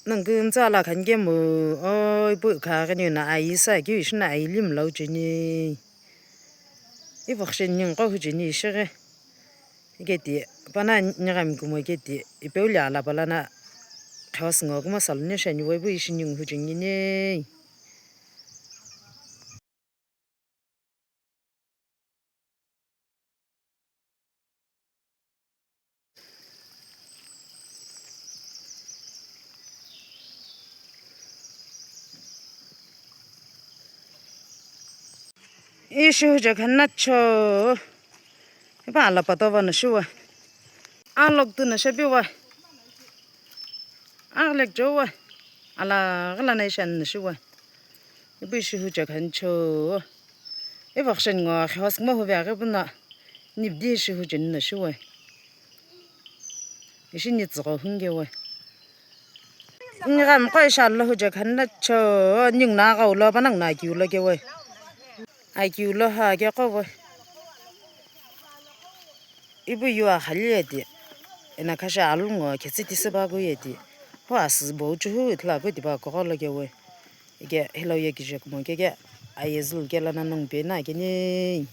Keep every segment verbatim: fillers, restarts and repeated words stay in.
Nongu mtsa la khan kemu, o ipu kha ghi ni na ai sa keu ishi na ai lim lau cheni. Ipu khshen ni nqo hu cheni ishi ghi. Iketi, pana nigami kumo iketi, ipeu li ala pala na khawas ngo kuma saluni shani wai ipu ishi ni ngu hu cheni nei. Ishi huja khan na cho. Ipa ala pato va na shuwa. Alok tu na shabi wa. Aglek jo wa. Ala gala na ishan na shuwa. Ipu ishi huja khan cho. Ipa khshen ngo khawas kuma hu vya ghi puna. Nibdi ishi huja na shuwa. Ishi ni tsügho hungye we. Nigami qo isha lo huja khan na cho, ning na gau lo, panang na kiu lo ke we. Ai kiu lo ha ke qo we. Ipu yu a khali ye ti. Ena khasha alu ngo khetsi ti se ba ku ye ti. Ho asü bo chu hu ithla ku ti ba ko lo ke we. Ike hilo ye kije kumo ke ke. Aye zul ke la na nong pe na ke ni.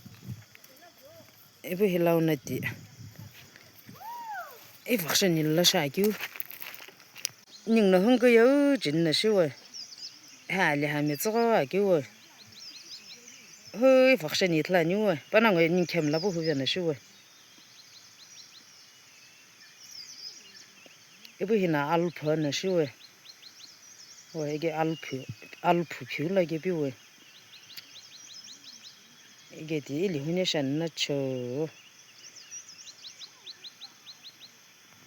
Ipu hilau na ti. Ipu khshen ni lo sha keu. Ning no hung keu yau cheni na shiwe. Ha ali ha mi tsügho akeu we. Hui ipu khshen ni ithulu ani we. Panongu ye ning khem la pu hu vena shiwe. Ipu hina alu pho na shiwe. We ike alu phu, alu phu phiu la ke pi we. Ike ti ili hune shan na cho.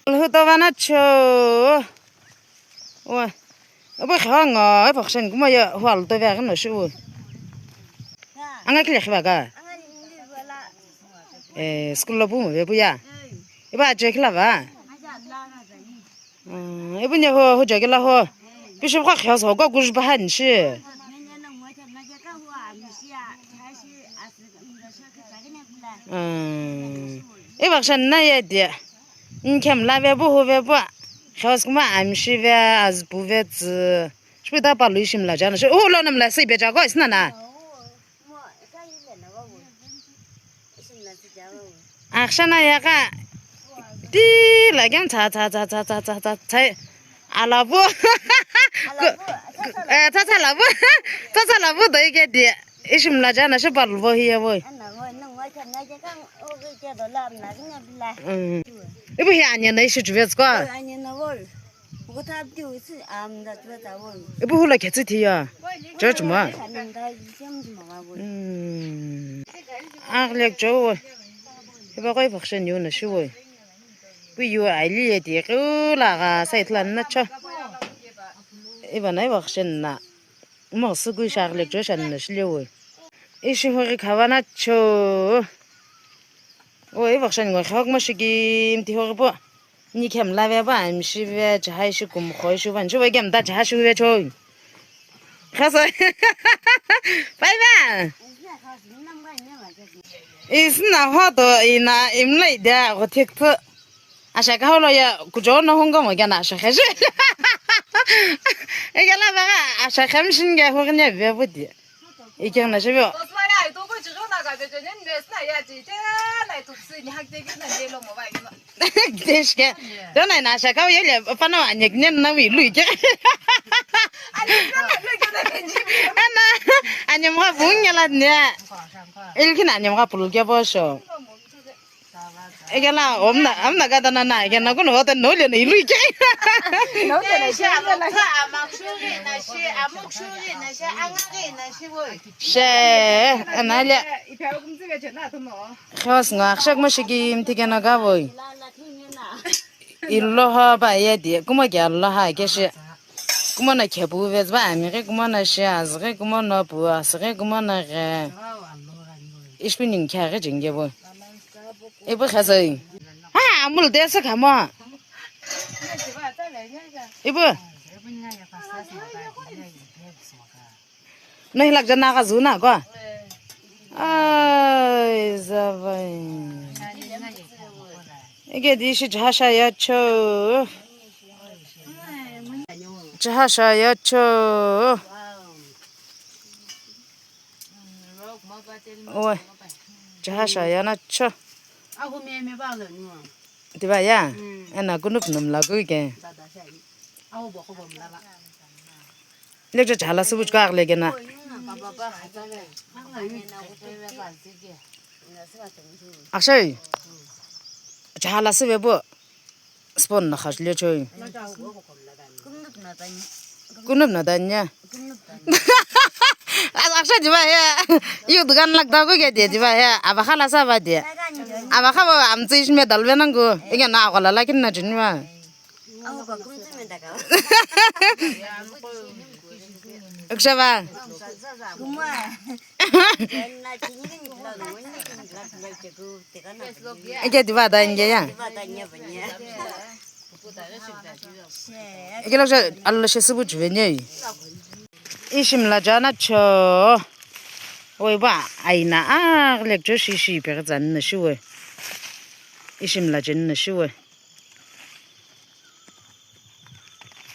Alhu to va na cho. We. Ipu kha ngo, ipu khshen kuma ya hu alu to va no shiwe. Anga kile khiba ka. Eh, school lo pu mo ve pu ya. Ipu ache khila va. Mm, ipu nye ho, ho jagela ho. Bishop kha khas ho, ko kuj bahan shi. Mm. Ipu khshen na ye dia. Nkhem la ve pu hu ve pu. Khas kuma amshi ve, azpu ve tsü. Shpita pa lu ishim la jana. Shi, u lo nam la si be jago isna na. Akshana ya ka. Ti la gyan tsa, tsa, tsa. Alabu. Eh, tsa, tsa labu. Tsa, tsa labu doi ke di. Ishim la jana shi pa lu bo hi ya boy. Mm. Ipu hi anya na ishi juve tsko. Ipu hula khetsi thiya. Church ma. Mm. Aglek jo. Ipu koi faction yu na shiwe. Pu yu ali ye ti la ga side la na cho. Ipu na faction na. Mo suku sha aglek jo shan na shile we. Ishi hori khavana cho. O, ipu khshen ngo khok mo shiki mti hori po. Ni khem la ve ba, am shi ve, cha hai shi kum khoi shi van, shi ve gem da cha shi ve cho. Khasa. Bye bye. Isna ho to ina imlai da go thik thu. Asha ka holo ya kujo no hunga mo gana asha khashi. Egela ba asha kham shin ga hori ne ve bu di. Ikeng na shibo. Osmana ai to ko chiro na ga bejo nen mes na ya ji te na to si ni hak te na de lo mo ba ino. Desh ke. Dona na sha ka yele fana wa nyek nen na wi lui ke. Ana anyam ga bung ya la ne. Ilkin anyam ga pul ke bo sho. Egela omna amna gada na na egena kuno hotel no le no ilu ike. No le no she amokha amakshuri na she amokshuri na she angari na she boy. She anale. Khos nga khshak mo shiki mtigena ga boy. Illo ha ba ye di kuma ge Allah ha ke she. Kuma na khepu ve ba ami ge kuma na she az ge kuma na pu as ge kuma na ge. Ishpi ning kya ge jingge boy. Ipu khazai. Ha, amul de sa khamo. Ipu. No hilak jana ka zuna ko. Ai, zavai. Ege di shi jhasha ya cho. Chihasha ya cho. Oi. Chihasha ya na cho. Tiba ya. Ena kunup num la ku ke. Lekcho chala subu chka agle kena. Akshay. Chala sube bu. Spoon na khaj le choi. Kunup na danya. Akshay diba he. Yu dukan lak dagu ke de diba he. Aba khala sa ba de. Aba kha ba amtsi ishme dalve nangu. Inge na agola lakin na jinwa. Ukshava. Ike diva da inge ya. Ike lo allo she subu juve nye. Ishim la jana cho. Oi ba aina a lecture shi shi pe zan na shi we. Ishim la jen na shi we.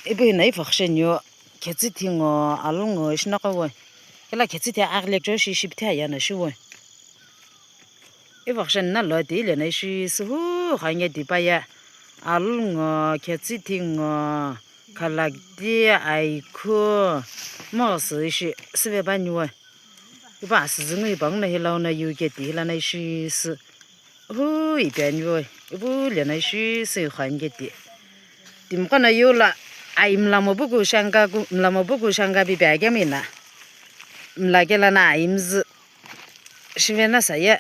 Ipu hina ifakhshenyo, khetsüthi ngo, alu ngo, ishi noqo we. Kela khetsüthi aghile kcho shi shipthi aya na shi we. Ifakhshen na lo ti ile na ishi suhu khange tipa ya. Alu ngo, khetsüthi ngo, khalakti, aikhu, mo sü ishi süve bani we. Ipa asüzü ngu ipa ngu na hilau na yu ke ti hila na ishi sü. Hu ipi ani vo, ipu lena ishi sü ikhani ke ti. Timqo na yu la ai mlamo buku shanga ku, mlamo buku shanga pi pe akemi na. Mla kela na ai mzü. Shive na sa ye.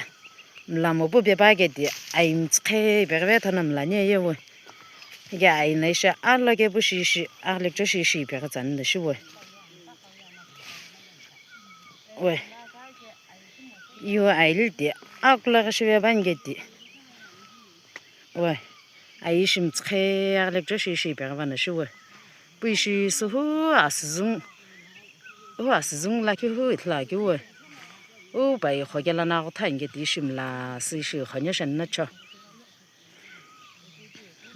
Mlamo pu pe pa ke ti ai mtsqhe pe pe thona mla nye ye vo. Ike ai na ishi alo ke pu shi shi, aghile kcho shi shi pe tsani na shi vo. We. Yu aili ti akula ghi shive bani ke ti. We. Ai ishi mtsqhe aghile kcho shi shi pe va na shi we. Pu ishi sü hu asüzü ngu. Hu asüzü ngu lakhi hu ithulu akeu we. U pai kho kela na gho tha inge ti ishi mla sü ishi kho nye shen na cho.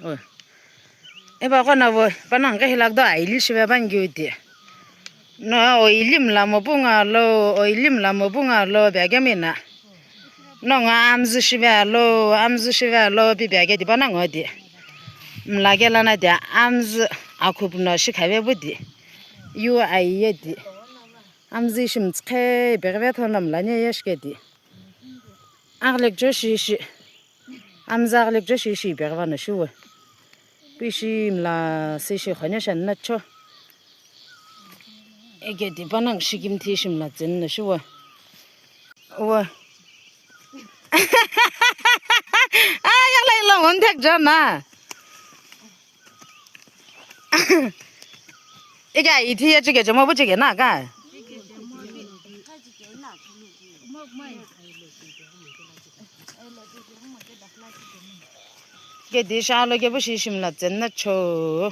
Oi. Eba kona vo, panang ke hilak do aili shive bani ke uti. No, oili mlamo punga lo, oili mlamo punga lo, bia kemi na. No, nga amzü shive alo, amzü shive alo, pi bia ke ti panang odi. Mla kela na ti amzü akhup no shikhave buti. Yu ai ye ti. Amzü ishi mtsqhe, bia ke ve thona mla nye ye shike ti. Aghile kcho shi shi. Amzü aghile kcho shi shi ipi ghi va na shi we. Pu ishi mla sü ishi kho nye shen na cho. Ike ti panang shi kimthi ishi mla tsen na shi we. We. Ah, yala ila mon thek jana. Ike ithi ye chike chemo bu chike na ka. Ke di sha lo ke bu shi shim la tsen na cho.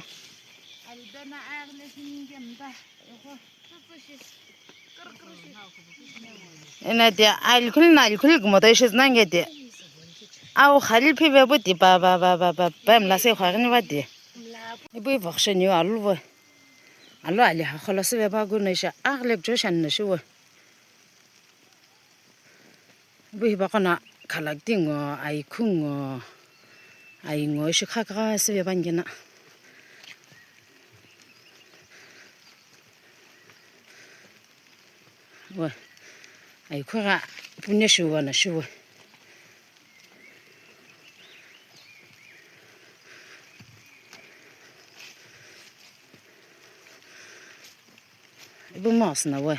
Ena dia alkhul na alkhul kumo to ishi na nge dia. Au khali phi ve bu ti ba ba ba ba ba ba mla se khwa ni ba dia. Ibu ivakhshe ni alu vo. Alu ali ha khola se ve ba gu na isha aghile kcho shen na shi vo. Ibu hipa kona khalakti ngo, aikhu ngo, ai ngo ishi khakha se ve ba nge na. Vo, aikhu gha pune shi vo na shi vo. Ibu mouse na vo.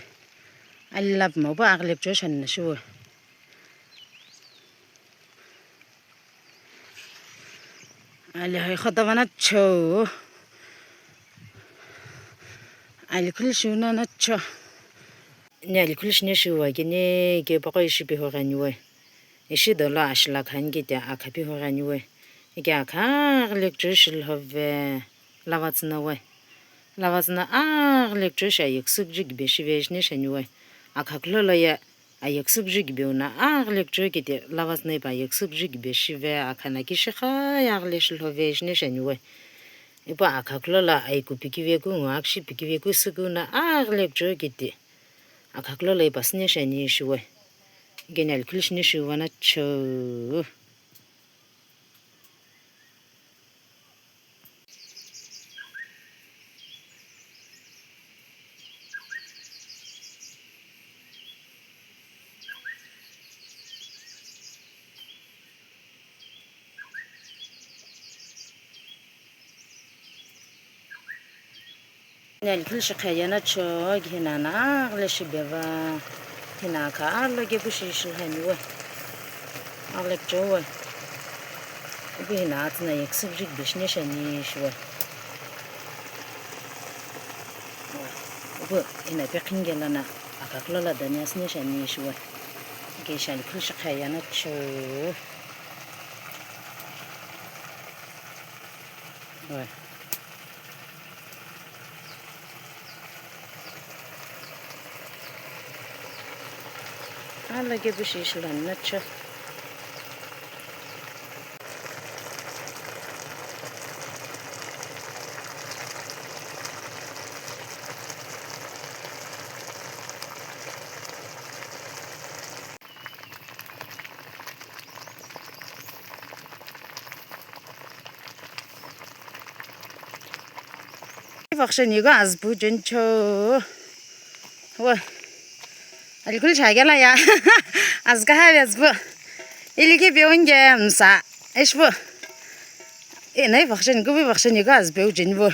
Alilap mo vo aghile kcho shen na shi vo. Ali hai khota vana cho. Ali khul shuna na cho. Ni ali khul shine shuwa kini ke pako ishi pi ho gani we. Ishi dolo ashila khan ke te akha pi ho gani we. Ike akha aghile kcho shil hove lava tsüna we. Lava tsüna aghile kcho sha yeksük ju gibe shive shine shani we. Akha kulo lo ye Ayeksük ju gibe una aghile kcho kete lava tsüna ipa ayeksük ju gibe shive akhana kishi kha ye aghile shilhove shine shani we. Ipu akhakulo lo aiku pikiveku ngo akshi pikiveku süku no aghile kuchou kiti. Akhakulo lo ipa süne shiani shiwe. Ikeni alikhulu shini shiwa no chou. Neli kulu shi khayena cho gina na aghile shi beva. Hina kha alo kepu shi shilhani we. Aghile cho we. Ipu hina atsüna yeküsü vijik bishine shani shiwe. Ipu hina pekhinge lana akhakulo lo dani asüne shani shiwe. Ke shali kulu shi khayena cho. Oi. Alo kepu shi shilhani na cho. Ivakhshe niku azüpu jencho. Wa. Alikul shagela ya. Azka ha azüpu. Ilike beunge msa. Eshpu. Ina ivakhshe niku ivakhshe niku azüpu jenbo.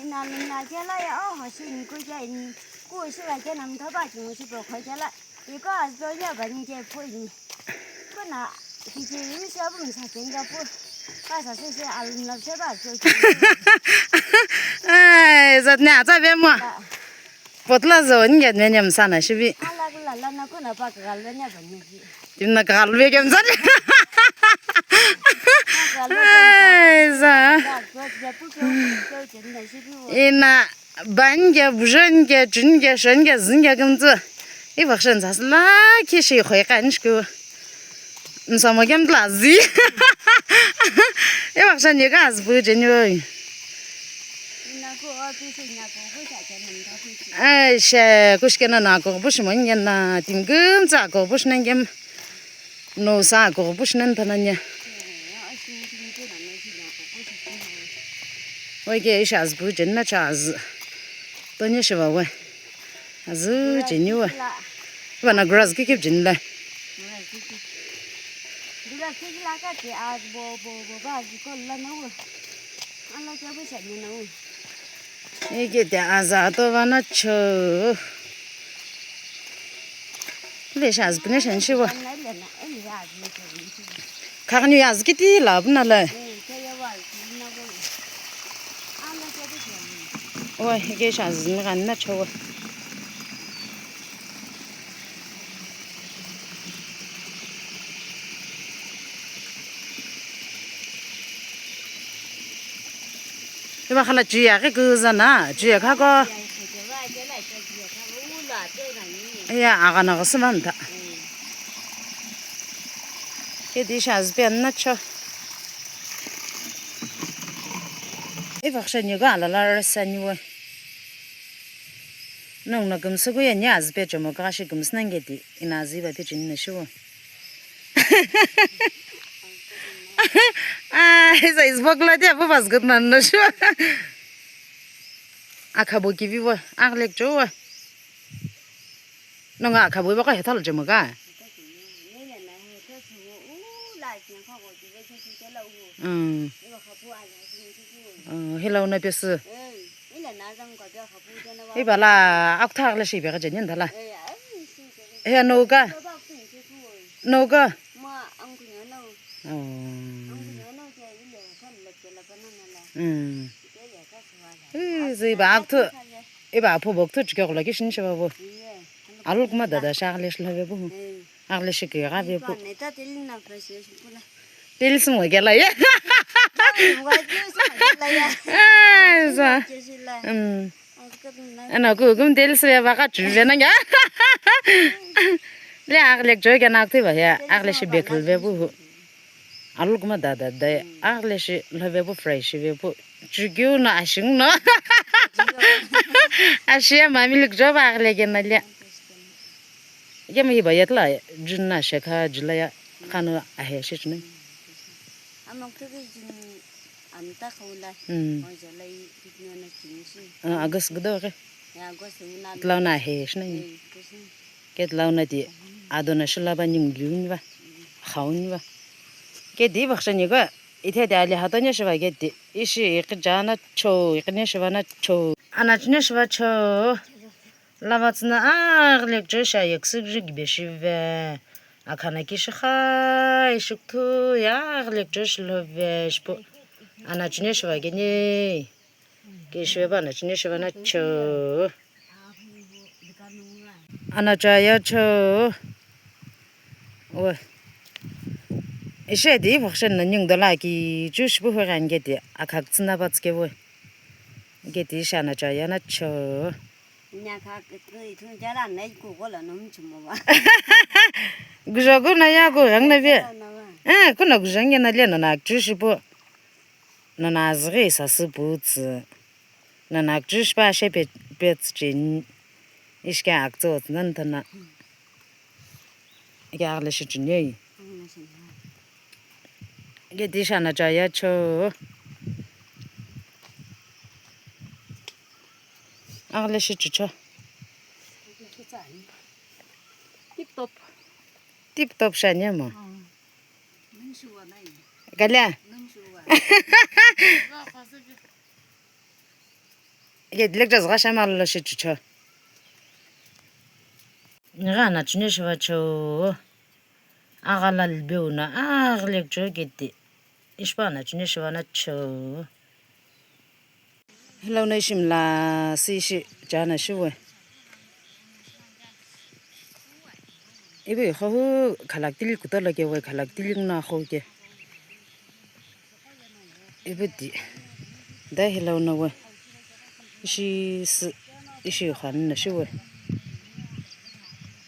Ina mina gela ya o hoshi niku ya in. Ku shi la gena mtaba ki mushi bo khogela. Iko azüpe uye bani ke pu ini. Kuna kiti ini shabu misa kenga pu. Kasa sese alumna sheba azüpe uye. Ai, zatne atsa be mo. Potla zo nge ne nyam sana shibi. Ala kula lana kuna pa kagalo nya bani ki. Timna kagalo be kem zan. Kagalo nya. Ai, za. Ka ko ya pu ke pu ke nya shibi wo. Ina. Bange, bujonge, chunge, shonge, zunge, kümtsü. Ivakhshe ntsasü lakhi shi khoi khan shku. Nsamo kemtla zi. Ivakhshe niku azüpu jenoi. Ai, she, kushkena na ko bush mongena, tingkümtsü ko bush nangem. No sa ko bush nan tananya. Wai ke ishi azüpu jenna cha azü. Tonya shiva wai. Azü jeni wai. Iva na grass kiki jenna. Ike de aza to vana cho. Le shi azüpu ne shen shiwa. Khagni azü kiti la buna la. Wa, ike shi azü ni gani na cho wa. Iva khala chuye aghi küzana, chuye khako. Iya, agha na ghasü manta. Kedi shi azüpe anacho. Ivakhshe niku alala resa niwe. Nong na kümsü kuye ni azüpe chomo kashi kümsü nangedi. Ina azü iva pe chini na shiwo. Ah, isa isbokla dia bu basket nan na shiwo. Akhabo kivi wa, aglek jo wa. Nonga akhabo iva ka hethal jemo ka. Mm. Oh, hello na pesu. Iba la akutha aghile shi ibe ghi jeni ndala. He noga. Noga. Oh. Mm. Ih, zi iba akuthu, iba aphu bo kuthu chike gholo ki shini shiba bo. Alul kuma dada shi aghile shi lhave bu. Aghile shi ke gha ve bu. Teli sumo kela ye. Ai, za. Mm. Ana ku kum teli sü ya baka chu ve na ya. Le aghile jo ke na akti ba ya. Aghile shi bekl ve bu. Alul kuma dada da. Aghile shi lhave bu fry shi ve bu. Chukeu no ashingu no. Ashiye mami likjo ba aghile kena le. Kemu hiba yetla June na shekha July ya khanu ahe shi chunai. Among kiri June amta khawla. Mm. July fifteen na chini shi. Ah, August gudo ke. Ya August una. Tlau na ahe shi nai. Eh, kishi. Ke tlau na ti ado na shila ba ning liu ni ba. Khau ni ba. Ke di ba khsha ni ga. Ithe de ali hato ne shiva ke di. Ishi iqi jana cho, iqi ne shiva na cho. Ana chine shiva cho. Lava tsüna aghile kuchou shi ayeküsü kije kibe shive. Akhana kishi kha, ishi kuthu ye aghile kuchou shi lhove shipu. Ana chine shiva kene. Kishive ba ana chine shiva na cho. Ana chaya cho. We. Ishe di function na ning dola ki chu shipu hwe ghan ke di. Akha tsüna ba tsike we. Ke di ishe ana chaya na cho. Nya kha, ithun jara na iko gola no mchimo ba. Gujo gu na ya gu rang na be. Eh, kuna gujo nge na le na na chu shipu. Nana azüghi sasü putsü. Nana aküchü shipa ashe pe-, petsü cheni. Ishike akütsü otsü nani thana. Ike aghile shi cheni. Ike di shana chaya cho. Aghile shi chucho. Tip top. Tip top shani mo. Kale. Ye dilek jazga shama lo shi chucho. Niga na chune shiva cho. Aghala lbeu na aghilek cho kete. Ishpa na chune shiva na cho. Hello na ishi mla si ishi chana shiwe. Ibu ikhohu khalak tili kutolo ke we khalak tili nguna kho ke. Ibu di. Da hello na we. Ishi si ishi khani na shiwe.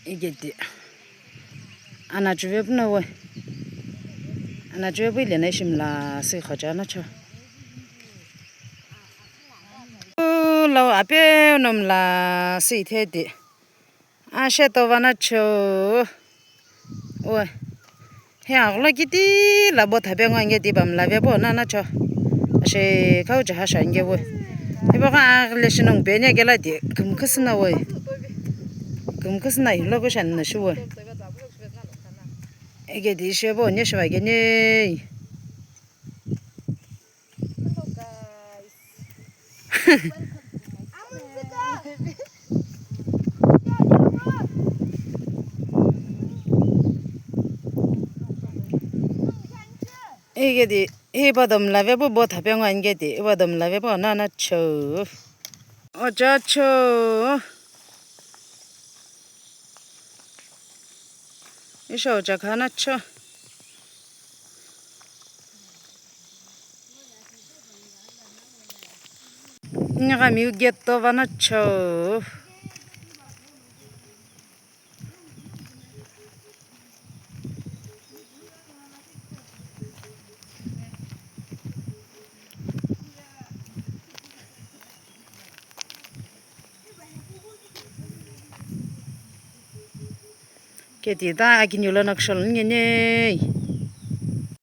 Igedi. Ana chuve puna we. Ana chuve pu ile na ishi mla si kho chana cho. Lo ape no mla si the di. Ashe to vana cho. We. He agholo kiti labo thape ngo ange di bam lave po na na cho. Ashe khau cha ha sha ange we. Ibo ka aghile shi nong pe nya gela di. Kum khusna we. Kum khusna hi lo ko shan na shu we. Ege di she bo ne shwa ge ne. Igedi, iba dom lave bu bo thape ngo ingedi, iba dom lave bu nana cho. Ocha cho. Isho ocha khana cho. Nyaga miu gate to vana cho. Keti ta akiniu lono kushou lo ningene.